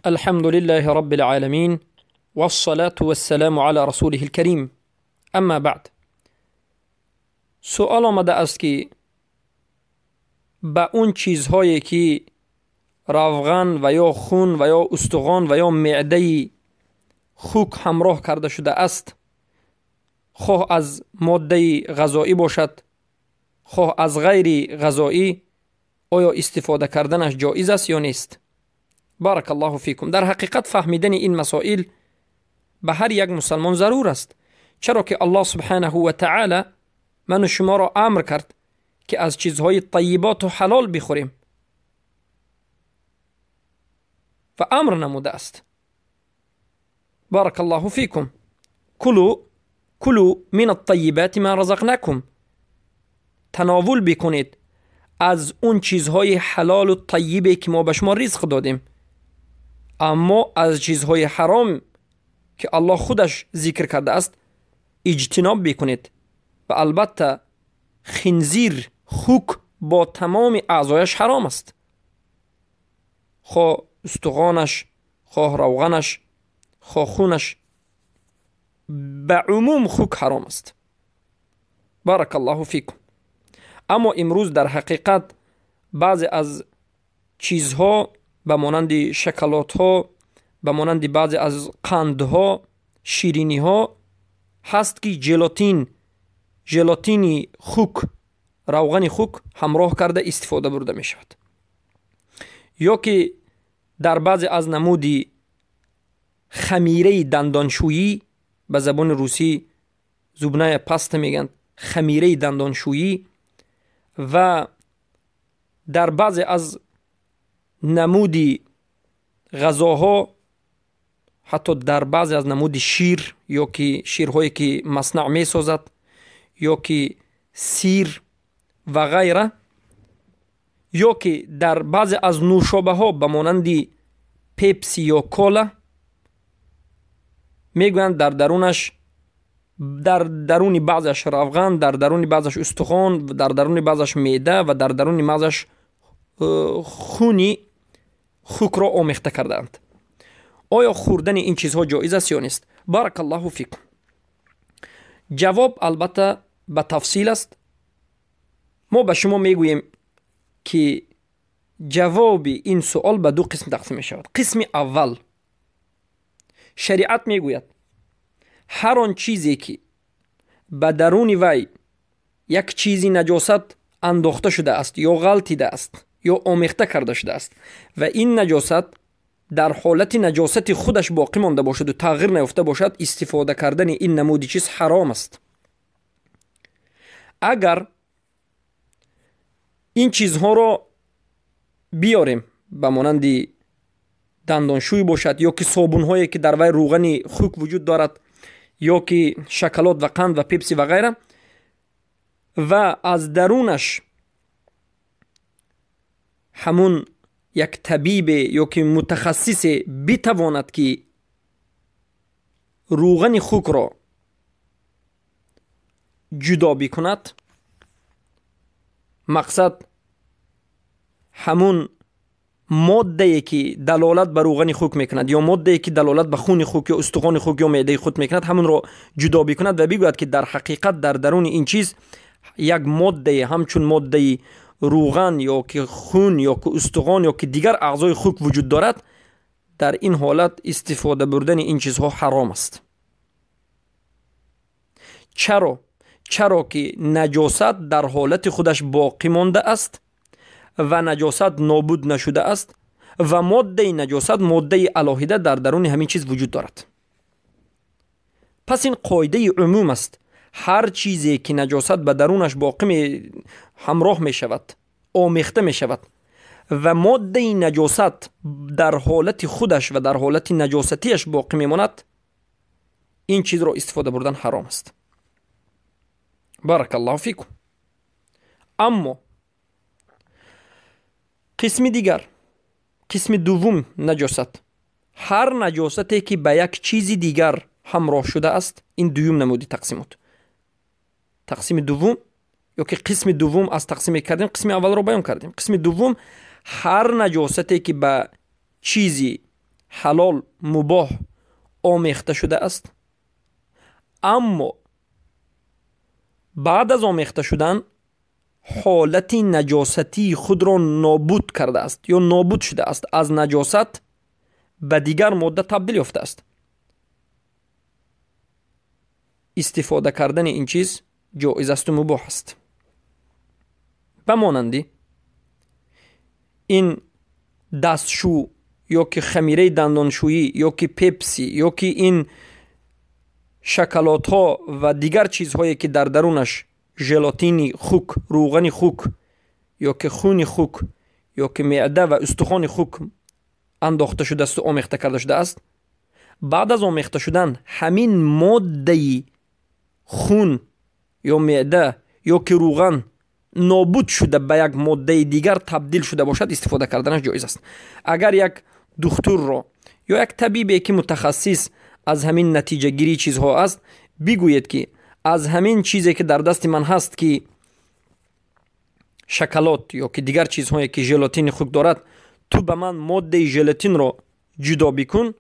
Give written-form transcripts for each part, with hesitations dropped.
الحمد لله رب العالمين، والصلاة والسلام على رسوله الكريم. اما بعد، سؤال آمده است که به اون چیزهایی که روغن و یا خون و یا استخوان و یا معده خوک همراه کرده شده است، خواه از ماده غذایی باشد خواه از غیر غذایی، آیا استفاده کردنش جایز است یا نیست؟ بارک الله فیکم. در حقیقت فهمیدن این مسائل به هر یک مسلمان ضرور است، چرا که الله سبحانه و تعالی من و شما را امر کرد که از چیزهای طیبات و حلال بخوریم و امر نموده است. بارک الله فیکم. کلوا من الطیبات ما رزقناکم. تناول بکنید از اون چیزهای حلال و طیبی که ما به شما رزق دادیم، اما از چیزهای حرام که الله خودش ذکر کرده است اجتناب بکنید. و البته خنزیر، خوک با تمام اعضایش حرام است، خواه استخوانش، خواه روغنش، خواه خونش، به عموم خوک حرام است. بارک الله فیکم. اما امروز در حقیقت بعضی از چیزها به مانند شکلات ها، به مانند بعضی از قندها، شیرینی ها هست که ژلاتین خوک، روغن خوک همراه کرده استفاده برده می شود، یا که در بعضی از نمودی خمیره دندانشویی، به زبان روسی زبنای پاست میگن، خمیره دندانشویی، و در بعضی از نمودی غذاها، حتی در بعضی از نمودی شیر، یا که شیرهایی که مصنع می سازد، یا که سیر و غیره، یا که در بعضی از نوشابه ها به مانند پپسی یا کولا میگویند در درونش، در درون بعضش روغن، در درون بعضش استخوان، در درون بعضش معده و در درون بعضش خونی خوک را آمیخته کردند. آیا خوردن این چیزها جایز است یا نیست؟ بارک الله فیکم. جواب البته به تفصیل است. ما به شما میگوییم که جواب این سوال به دو قسم تقسیم می شود. قسم اول، شریعت میگوید هر آن چیزی که به درون وی یک چیزی نجاست انداخته شده است یا غلطیده است یا آمیخته کرده شده است و این نجاست در حالت نجاست خودش باقی مانده باشد و تغییر نیافته باشد، استفاده کردن این نمودی چیز حرام است. اگر این چیزها را بیاریم به مانند دندانشوی باشد، یا که صابون‌هایی که در وی روغن خوک وجود دارد، یا که شکلات و قند و پپسی و غیره، و از درونش همون یک طبیب یا که متخصص بتواند که روغن خوک را جدا بکند، مقصد همون ماده که دلالت بر روغن خوک میکند یا ماده که دلالت به خون خوک یا استخوان خوک یا معده خود میکند، همون را جدا بکند و بگوید که در حقیقت در درون این چیز یک ماده همچون ماده روغن یا که خون یا که استخوان یا که دیگر اعضای خوک وجود دارد، در این حالت استفاده بردن این چیزها حرام است. چرا؟ چرا که نجاست در حالت خودش باقی مانده است و نجاست نابود نشده است و ماده نجاست، ماده علاهیده در درون همین چیز وجود دارد. پس این قاعده عموم است. هر چیزی که نجاست به درونش باقی همراه می شود، آمیخته می شود و ماده نجاست در حالت خودش و در حالت نجاستیش باقی می ماند، این چیز را استفاده بردن حرام است. بارک الله فیکم. اما قسم دیگر، قسم دوم نجاست، هر نجاستی که به یک چیز دیگر همراه شده است، این دوم نمودی تقسیمات. تقسیم دوم یا که قسم دوم از تقسیم کردیم، قسم اول رو بیان کردیم. قسم دوم، هر نجاستی که به چیزی ҳалол мубоҳ омехта шудааст, аммо баъд аз омехта шудан ҳолати наҷосатии худро нобуд кардааст ё нобуд шудааст, аз наҷосат ба дигар модда табдил ёфтааст. Истифода кардани ин чиз ҷоиз асту мубоҳ аст. Ба монанди ин дастшӯ ё ки хамираи дандоншӯӣ ё ки пепси ё ки ин шоколадҳо ва дигар чизҳое ки дар дарунаш желатини хук, рӯғани хук ё ки хуни хук ё ки меъда ва устухони хук андохта шудаасту омехта карда шудааст, баъд аз омехта шудан ҳамин моддаи хун ё меъда ё ки рӯған нобуд шуда ба як моддаи дигар табдил шуда бошад, истифода карданаш ҷоиз аст. Агар як духтурро ё як табибе ки мутахассис аз ҳамин натиҷагирии чизҳо аст бигӯед ки аз ҳамин чизе ки дар дасти ман ҳаст, ки шоколад ё ки дигар чизҳое ки желатини хук дорад, ту ба ман моддаи желатинро ҷудо бикун,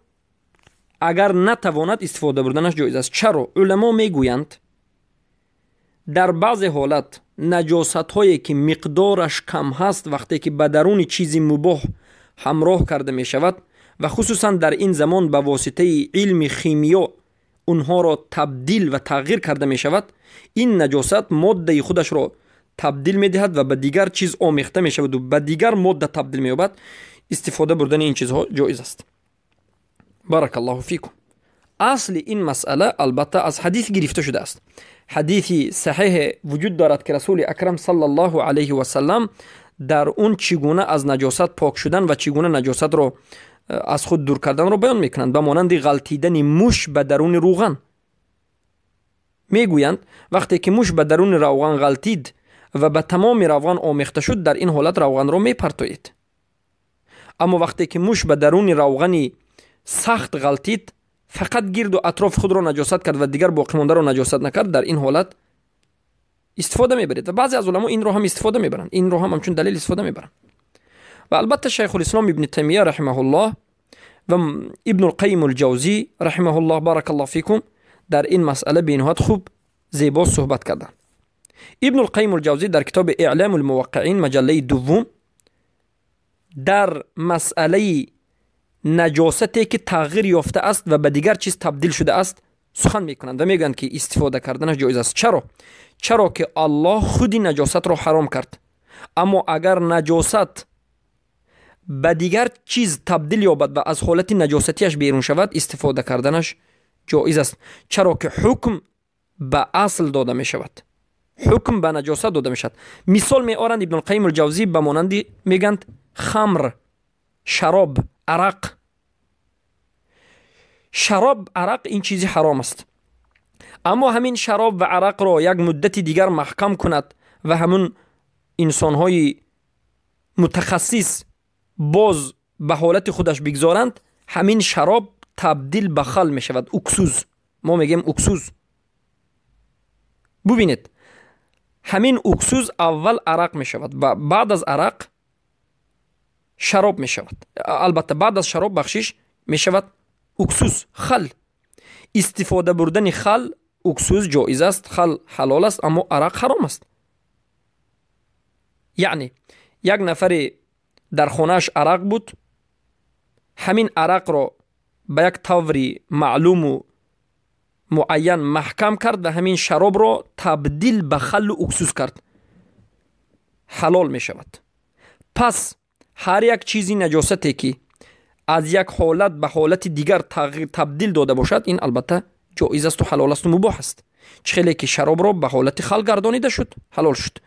агар натавонад истифода бурданаш ҷоиз аст. Чаро? Уламо мегӯянд, дар баъзе ҳолат наҷосатҳое ки миқдораш кам ҳаст, вақте ки ба даруни чизи мубоҳ ҳамроҳ карда мешавад ва хусусан дар ин замон ба воситаи илми химиё онҳоро табдил ва тағйир карда мешавад, ин наҷосат моддаи худашро табдил медиҳад ва ба дигар чиз омехта мешаваду ба дигар модда табдил меёбад, истифода бурдани ин чизҳо ҷоиз аст. Баракаллоҳу фикум. Асли ин масъала албатта аз ҳадис гирифта шудааст. Ҳадиси саҳиҳе вуҷуд дорад ки Расули Акрам саллаллоҳу алайҳи васаллам дар он чӣ гуна аз наҷосат пок шудан ва чӣ гуна наҷосатро аз худ дур карданро баён мекунанд, ба монанди ғалтидани муш ба даруни рӯған. Мегӯянд, вақте ки муш ба даруни равған ғалтид ва ба тамоми равған омехта шуд, дар ин ҳолат равғанро мепартоед. Аммо вақте ки муш ба даруни равғани сахт ғалтид, фақат гирду атрофи худро наҷосат кард ва дигар боқимондаро наҷосат накард, дар ин ҳолат истифода мебаред. Ва баъзе аз уламо инро ҳам истифода мебаранд, инро ҳам ҳамчун далел истифода мебаранд. Ва албатта Шайхулислом Ибни Таймия раҳимаҳуллоҳ ва Ибнулқайим алҷавзӣ раҳимаҳуллоҳ, баракаллоҳу фикум, дар ин масъала бениҳоят хуб зебо суҳбат карданд. Ибнулқайим алҷавзӣ дар китоби Иълому лмуваққиин маҷаллаи дуввум дар масъалаи наҷосате ки тағйир ёфтааст ва ба дигар чиз табдил шудааст сухан мекунанд ва мегӯянд ки истифода карданаш ҷоиз аст. Чаро? Чаро ки Аллоҳ худи наҷосатро ҳаром кард, аммо агар наҷосат ба дигар чиз табдил ёбад ва аз ҳолати наҷосатиаш берун шавад, истифода карданаш ҷоиз аст. Чаро ки ҳукм ба асл дода мешавад, ҳукм ба наҷосат дода мешавад. Мисол меоранд Ибнулқайим алҷавзӣ ба монанди мегӯянд хамр, шароб, арақ. Шароб, арақ ин чизи ҳаром аст, аммо ҳамин шароб ва арақро як муддати дигар маҳкам кунад ва ҳамун инсонҳои мутахассис боз ба ҳолати худаш бигзоранд, ҳамин шароб табдил ба хал мешавад, уксуз. Мо мегӯем уксуз. Бубинед, ҳамин уксуз аввал арақ мешавад ва баъд аз арақ шароб мешавад. Албатта баъд аз шароб, бахшиш, мешавад уксуз, хал. Истифода бурдани хал, уксуз ҷоиз аст, хал ҳалол аст, аммо арақ ҳаром аст. Яъне як нафаре дар хонааш арақ буд, ҳамин арақро ба як таври маълуму муайян маҳкам кард ва ҳамин шаробро табдил ба халлу уксуз кард, ҳалол мешавад. Пас ҳар як чизи наҷосате ки аз як ҳолат ба ҳолати дигар табдил дода бошад, ин албатта ҷоиз асту ҳалол асту мубоҳ аст. Чӣ хеле ки шаробро ба ҳолати хал гардонида шуд, ҳалол шуд.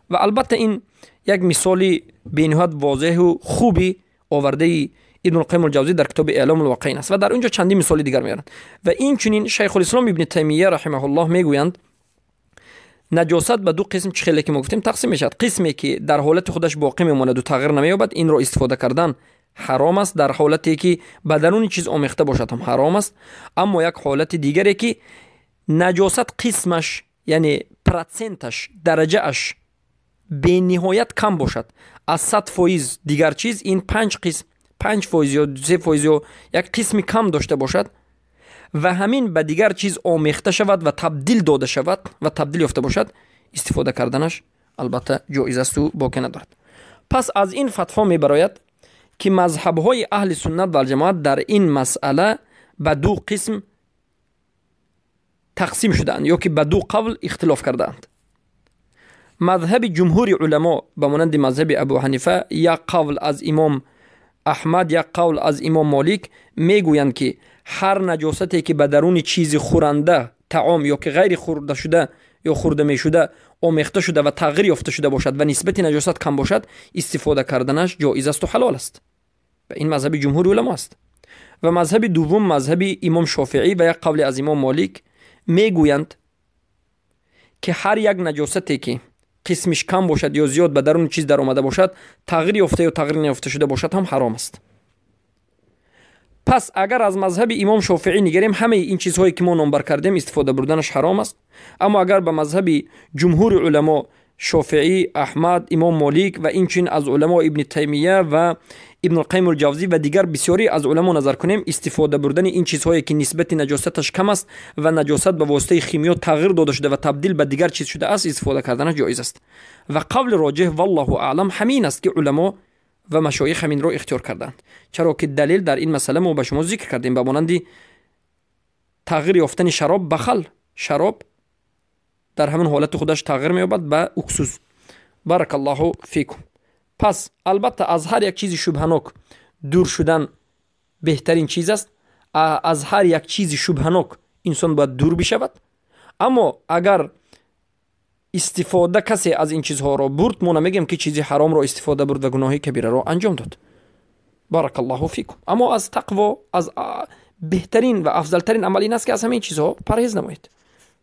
Ва албатта ин як мисоли бениҳоят возеҳу хуби овардаи Ибнулқайим алҷавзӣ дар китоби Иълому лвақиин аст ва дар он ҷо чандин мисоли дигар меоранд. Ва инчунин Шайхулислом Ибни Таймия раҳимаҳуллоҳ мегӯянд, наҷосат ба ду қисм, чӣ хеле ки мо гуфтем, тақсим мешавад. Қисме ки дар ҳолати худаш боқӣ мемонаду тағйир намеёбад, инро истифода кардан ҳаром аст, дар ҳолате ки ба даруни чиз омехта бошад ҳам ҳаром аст. Аммо як ҳолати дигаре ки наҷосат қисмаш, яъне проценташ, дараҷааш бениҳоят кам бошад, аз 100% дигар чиз, ин панҷ қисм, 5% ё 3% ё як қисми кам дошта бошад ва ҳамин ба дигар чиз омехта шавад ва табдил дода шавад ва табдил ёфта бошад, истифода карданаш албатта ҷоиз асту боке надорад. Пас аз ин фатво мебарояд, ки мазҳабҳои аҳли суннат валҷамоат дар ин масъала ба ду қисм тақсим шудаанд ё ки ба ду қавл ихтилоф кардаанд. Мазҳаби ҷумҳури уламо, ба монанди мазҳаби Абу Ҳанифа, як қавл аз имом Аҳмад, як қавл аз имом Молик, мегӯянд, ки ҳар наҷосате, ки ба даруни чизи хӯранда, таом ё ки ғайри хӯрдашуда ё хӯрда мешуда, омехта шуда ва тағйир ёфта шуда бошад ва нисбати наҷосат кам бошад, истифода карданаш ҷоиз асту ҳалол аст. Ва ин мазҳаби ҷумҳури уламо аст. Ва мазҳаби дуввум, мазҳаби имом Шофиӣ ва як қавли аз имом Молик, мегӯянд, ки ҳар як наҷосате, ки қисмиш кам бошад ё зиёд, ба даруни чиз даромада бошад, тағйир ёфта ё тағйир наёфта шуда бошад ҳам, ҳаром аст. Пас агар аз мазҳаби имом Шофиӣ нигарем, ҳамаи ин чизҳое, ки мо номбар кардем, истифода бурданаш ҳаром аст. Аммо агар ба мазҳаби ҷумҳури уламо, Шофиӣ, Аҳмад, имом Молик ва инчунин аз уламо Ибни Таймия ва Ибнулқайим Ҷавзӣ ва дигар бисёре аз уламо назар кунем, истифода бурдани ин чизҳое, ки нисбати наҷосаташ кам аст ва наҷосат ба воситаи химиё тағйир дода шуда ва табдил ба дигар чиз шудааст, истифода карданаш ҷоиз аст. Ва қавли роҷеҳ, валлоҳу аълам, ҳамин аст, ки уламо ва машоих ҳаминро ихтиёр карданд, чаро ки далел дар ин масъала мо ба шумо зикр кардем, ба монанди тағйир ёфтани шароб ба хал. Шароб дар ҳамин ҳолати худаш тағйир меёбад ба уксус. Баракаллоҳу фикум. Пас албатта, аз ҳар як чизи шубҳанок дур шудан беҳтарин чиз аст. Аз ҳар як чизи шубҳанок инсон бояд дур бишавад. Аммо агар истифода касе аз ин чизҳоро бурд, мо намегӯем, ки чизи ҳаромро истифода бурд ва гуноҳи кабираро анҷом дод. Баракаллоҳу фикум. Аммо аз тақво, аз беҳтарин ва афзалтарин амал ин аст, ки аз ҳамин чизҳо парҳез намоед.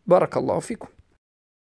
Баракаллоҳу фикум.